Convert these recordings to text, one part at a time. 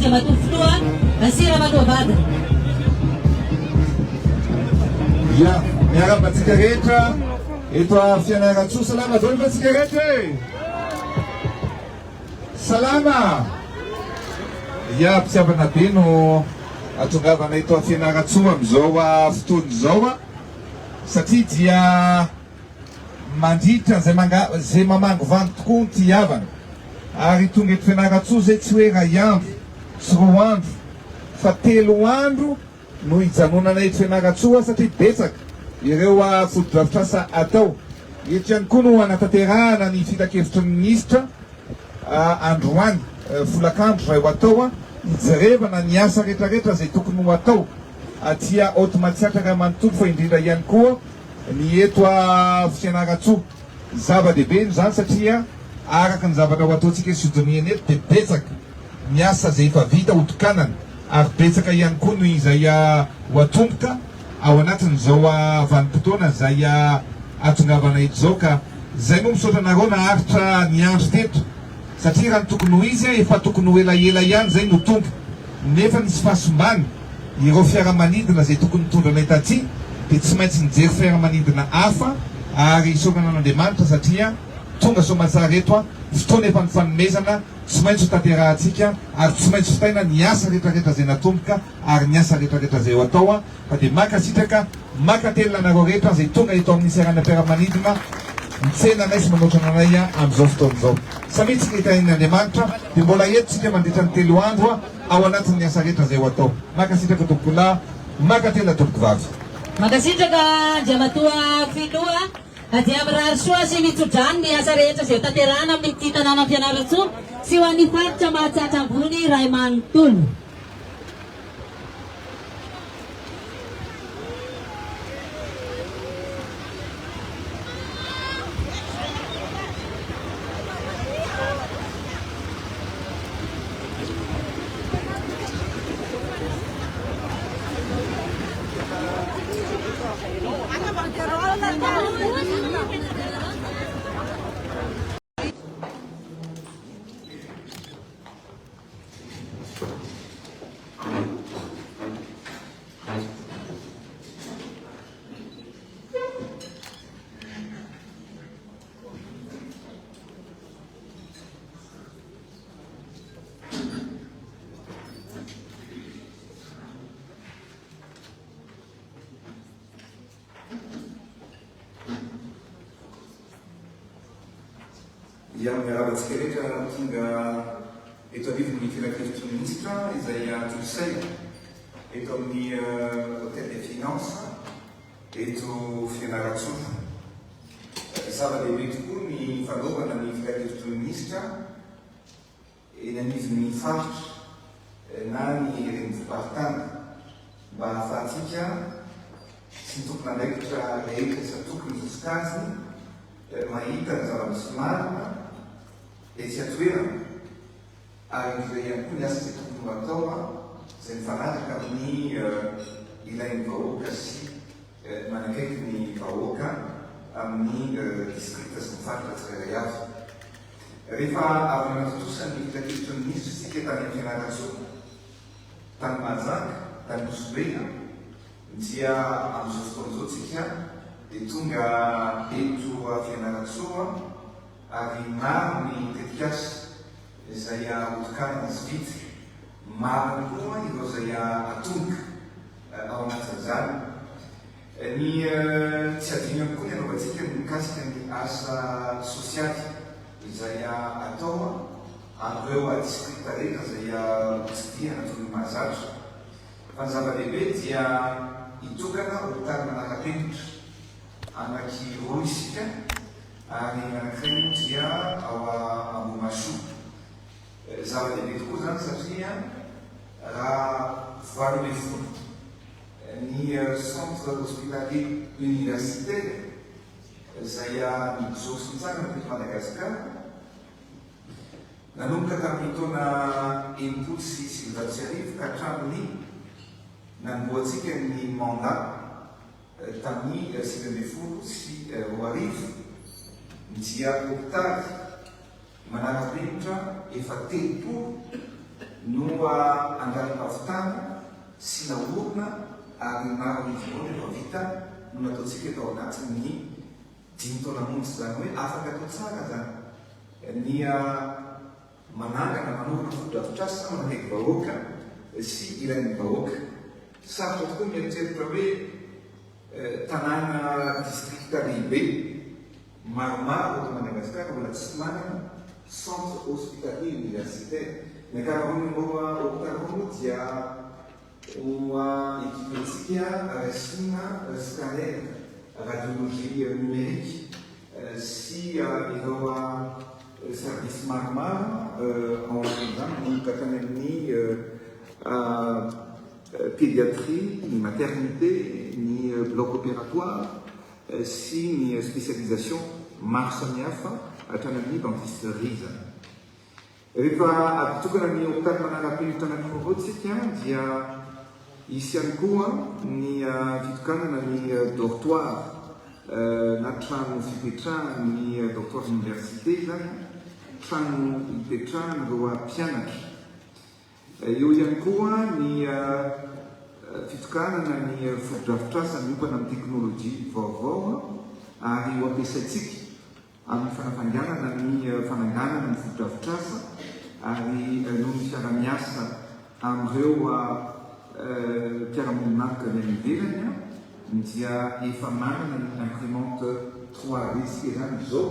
Andriamatoa Filoha sy Ramatoa vadiny. Ya, miarahaba antsika rehetra eto Fianarantsoa. Salama daholo ve antsika rehetra e? Salama! Ya, mpitiavana be no atongavana eto Fianarantsoa amin'izao fotoana izao satria dia Mandritra izay manga izay mamangovango tokoa ny tiavana. Ary tonga eto Fianarantsoa izay tsy hoe iray andro, tsy roa andro, fa telo andro no hijanonana eto Fianarantsoa satria betsaka ireo fotodrafitrasa atao. Eto ihany koa no hanatanterahana ny filankevitry ny minisitra androany folakandro izay ho atao hijerevana ny asa rehetrarehetra izay tokony ho atao aty Haute Matsiatra iray manontolo fa indrindra ihany koa Ny eto Fianarantsoa. Zava-dehibe iny izany satria araka ny zavatra ho ataontsika sy hodinihana eto dia betsaka ny asa izay efa vita ho tokanana ary betsaka ihany koa ny izay ho atomboka ao anatin'izao vanim-potoana izay hahatongavana eto izao ka izay moa misaotra anareo naharitra niandry teto satria raha ny tokony ho izy efa tokony ho elaela ihany izay no tonga nefa nisy fahasimbana Ireo fiaramanidina izay tokony nitondra anay taty dia tsy maintsy nijery fiaramanidina hafa ary isaorana an'Andriamanitra satria tonga soamatsara eto fotoana efa nifanomezana tsy maintsy ho tanterahantsika ary tsy maintsy vitaina ny asa rehetrarehetra izay natomboka ary ny asa rehetrarehetra izay ho atao fa dia mankasitraka mankatelina anareo rehetra izay tonga eto amin'ny seranam-piaramanidina mitsena anay sy manotrona anay amin'izao fotoana izao. Samia tsika hitahian'Andriamanitra dia mbola eto tsika mandritra ny telo andro. ao anatin'ny asa rehetra izay ho atao. Mankasitraka tompokolahy, mankatelina tompokovavy. Mankasitraka Andriamatoa Filoha. Dia mirary soa sy mitso-drano ny asa rehetra izay ho tanterahana amin'ity tanànan'i Fianarantsoa sy ho an'ny faritra Mahatsiatra Ambony iray manontolo. Ia, miarahaba antsika rehetra tonga eto anivon'ny filankevitry ny minisitra izay tontosaina eto amin'ny Hôtel des Finances eto Fianarantsoa. Zava-dehibe tokoa ny fanaovana ny filankevitry ny minisitra eny anivon'ny faritra na ny renivohi-paritany mba hahafahantsika sy ny tompon'andraikitra rehetra isan-tokony isan-tsokajiny mahita ny zava-misy marina etsy an-toerana ary indrindra ihany koa ny asa izay tokony ho atao izay mifanaraka amin'ny ilain'ny vahoaka sy manakaiky ny vahoaka amin'ny distrikta sy ny faritra tsirairay avy. Rehefa avy nanatontosa ny filankevitry ny minisitra isika tany Fianarantsoa, tany Mahajanga, tany Nosy Be, dia amin'izao fotoana izao tsika dia tonga eto Fianarantsoa ary maro ny tetikasa izay hotokanana sy vita, maro ihany koa ireo izay atomboka ao anatin'izany. Ny tsy adino ihany koa ny anaovantsika ny mikasika ny asa sosialy izay atao amin'ireo distrikta rehetra izay hotsidihana toy ny mahazatra. Fa ny zava-dehibe dia hitokana hopitaly manara-penitra anaky roa isika ary ny anankiray moa dia ao Ambohimahasoa. Zava-dehibe tokoa izany satria raha 18 ny Centre Hospitalier Universitaire izay nijoro sy nitsangana teto Madagasikara nanomboka tamin'ny taona 1960 ka hatramin'ny nanombohantsika ny mandat tamin'ny 2019 dia hopitaly Manara-penitra efa 30. no andalam-pahavitana sy naorina ary maro amin'izy ireo no efa vita no nataontsika tao anatin'ny dimy taona monja. Izany hoe afaka atao tsara izany ny manangana, manorina fotodrafitrasa manakaiky vahoaka sy ilain'ny vahoaka. Sarotra tokoa ny mieritreritra hoe tanàna distrikta lehibe maromaro eto Madagasikara mbola tsy manana centre hospitalier universitaire. Ny ankamaroan'ireo hopitaly ireo moa dia ho équipentsika rasiana scanner, radiologie numérique sy ireo service maromaro ao anatin'izany manomboka hatrany amin'ny pédiatrie, ny maternité, ny bloc opératoire sy ny spécialisation maro samihafa hatrany amin'ny dentisterie izany. Rehefa avy nitokana ny hopitaly manara-penitra anankiroa ireo tsika dia hisy ihany koa ny fitokanana ny dortoir na trano fipetrahan'ny dortoir université izany, trano hipetrahan'ireo mpianatra. Eo ihany koa ny fitokanana ny fotodrafitrasa miompana amin'ny teknolojia vaovao ary ho ampiasaintsika amin'ny fanafainganana ny fananganana ny fotodrafitrasa ary noho ny fiara-miasa amin'ireo mpiara-monon'antoka avy any ivelany dia efa manana ny imprimante 3D isika izany izao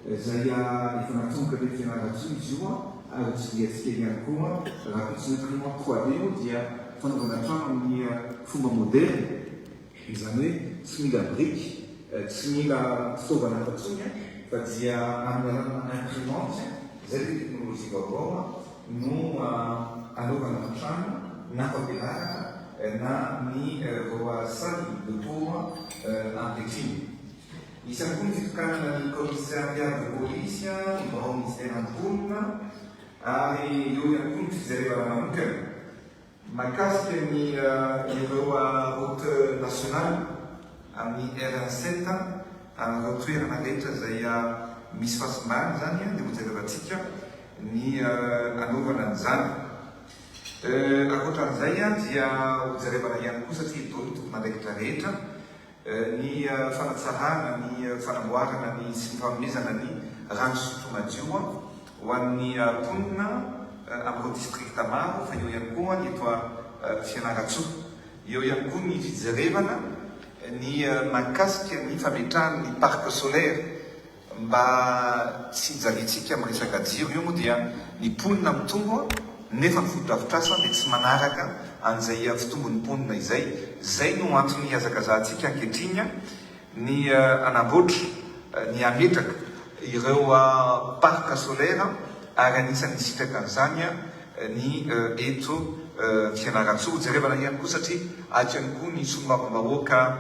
izay efa natomboka teto Fianarantsoa izy io ary ho tsindriantsika ihany koa rahampitso. Ny imprimante 3D moa dia fanaovana trano amin'ny fomba moderina, izany hoe tsy mila biriky, tsy mila fitaovana hafa intsony fa dia amin'ny alalanà imprimante, izay ilay teknolojia vaovao, no anaovana ny trano na fampianarana na ny ireo salle de cours ankehitriny. Nisy ihany koa ny fitokanana ny Commissariat de Police, ny birao Ministeran'ny Mponina ary eo ihany koa ny fijerevana manokana mahakasika ny ireo route nationale amin'ny RN 7 amin'ireo toerana rehetra izay misy fahasimbana izany dia hojerevantsika ny hanaovana an'izany. Ankoatran'izay dia hojerevana ihany koa satria eto ny tompon'andraikitra rehetra Ny fanatsarana ny fanamboarana ny sy ny fanomezana ny rano fisotro madio ho an'ny mponina amin'ireo distrikta maro fa eo ihany koa ny eto Fianarantsoa. Eo ihany koa ny fijerevana ny mahakasika ny fametrahana ny parc solaire Mba tsy hijaliantsika amin'ny resaka jiro io moa dia ny mponina mitombo nefa ny fotodrafitrasa dia tsy manaraka an'izay fitombon'ny mponina izay. Izay no antony hihazakazahantsika ankehitriny ny hanamboatra, ny hametraka ireo parc solaire ary anisan'ny hisitraka an'izany ny eto Fianarantsoa. Hojerevana ihany koa satria ato ihany koa ny solombavambahoaka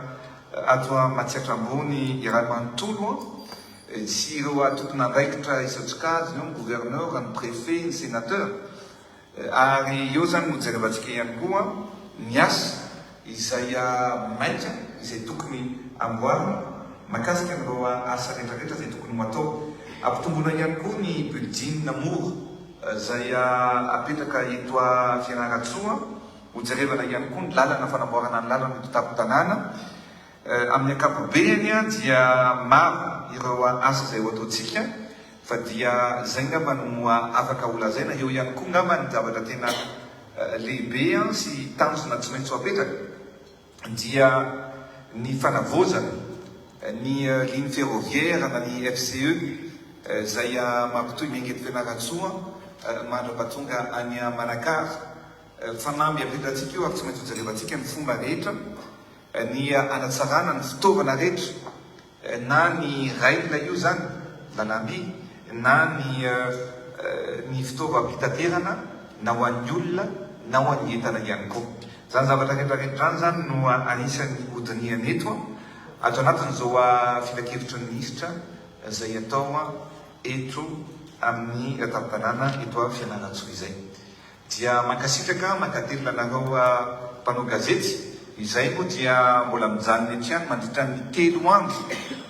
Ato Matsiatra Ambony iray manontolo sy ireo tompon'andraikitra isan-tsokajiny eo ny gouverneur, ny préfet, ny sénateur ary eo izany no jerevantsika ihany koa ny asa izay maika izay tokony amboarina mahakasika an'ireo asa rehetra rehetra izay tokony ho atao. Ampitomboina ihany koa ny building mora izay apetraka eto Fianarantsoa. Hojerevana ihany koa ny lalana fanamboarana ny lalana eto tampon-tanàna. Amin'ny ankapobeny dia maro ireo asa izay ho ataontsika fa dia izay angamba no afaka ho lazaina. Eo ihany koa angamba ny zavatra tena lehibe sy tanjona tsy maintsy ho apetraka dia ny fanavaozana ny ligne ferroviaire na ny FCE izay mampitohy miainga eto Fianarantsoa mandra-pahatonga any Manakara. Fanamby apetratsika io ary tsy maintsy hojerevantsika ny fomba rehetra ny hanatsarana ny fitaovana rehetra na ny rail io izany, lalamby, na ny ny fitaovam-pitaterana na ho an'ny olona na ho an'ny entana ihany koa. Izany zavatra rehetra rehetra izany izany no anisan'ny hodinihana eto ato anatin'izao filankevitry ny minisitra izay atao eto amin'ny tampon-tanàna eto Fianarantsoa izay. Dia mankasitraka mankatelina anareo mpanao gazety, izay moa dia mbola mijanona eto ihany mandritra ny 3 andro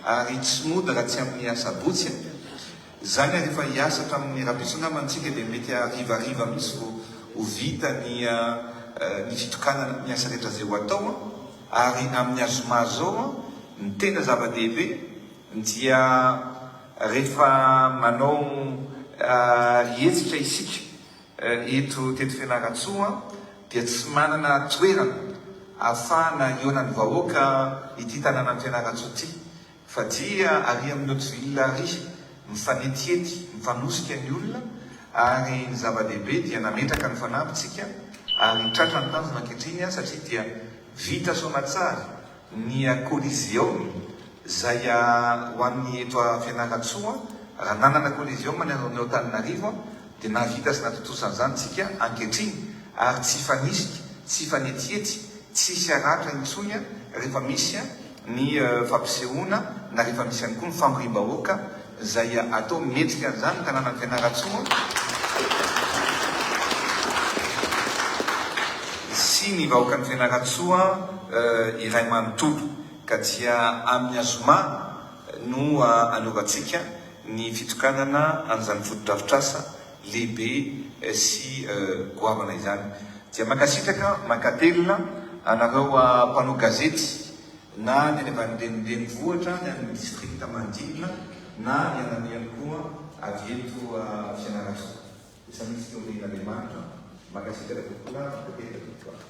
ary tsy mody raha tsy amin'ny asabotsy a! Izany ary efa hiasa hatramin'ny rahampitso angamba antsika dia mety harivariva mihitsy vao ho vita ny ny fitokanana ny asa rehetra izay ho atao ary amin'ny azoma izao ny tena zava-dehibe dia rehefa manao hetsika isika eto teto Fianarantsoa dia tsy manana toerana ahafahana hihaonan'ny vahoaka ity tanànan'i Fianarantsoa ity fa dia ary amin'ny haute ville ary mifanetiety, mifanosika ny olona ary ny zava-dehibe dia nametraka ny fanamby tsika ary tratra ny tanjona ankehitriny satria dia vita soamatsara ny coliseum izay ho an'ny eto Fianarantsoa, raha nanana coliseum ny ao Antananarivo dia nahavita sy nahatontosa an'izany tsika ankehitriny ary tsy hifanisika, tsy hifanetiety, tsy hisy haratra intsony rehefa misy ny fampisehoana na rehefa misy ihany koa ny famoriam-bahoaka izay atao mendrika an'izany ny tanànan'i Fianarantsoa sy ny vahoakan'i Fianarantsoa iray manontolo ka dia amin'ny azoma no anaovantsika ny fitokanana an'izany fotodrafitrasa lehibe sy goavana izany. Dia mankasitraka, mankatelina anareo mpanao gazety na ny any ambany renivohitra, ny any amin'ny distrikta manodidina na ny any ihany koa avy eto Fianarantsoa. Dia samy misy eo Andriamanitra. Mankasitraka tompokolahy, mankatelina tompokolahy.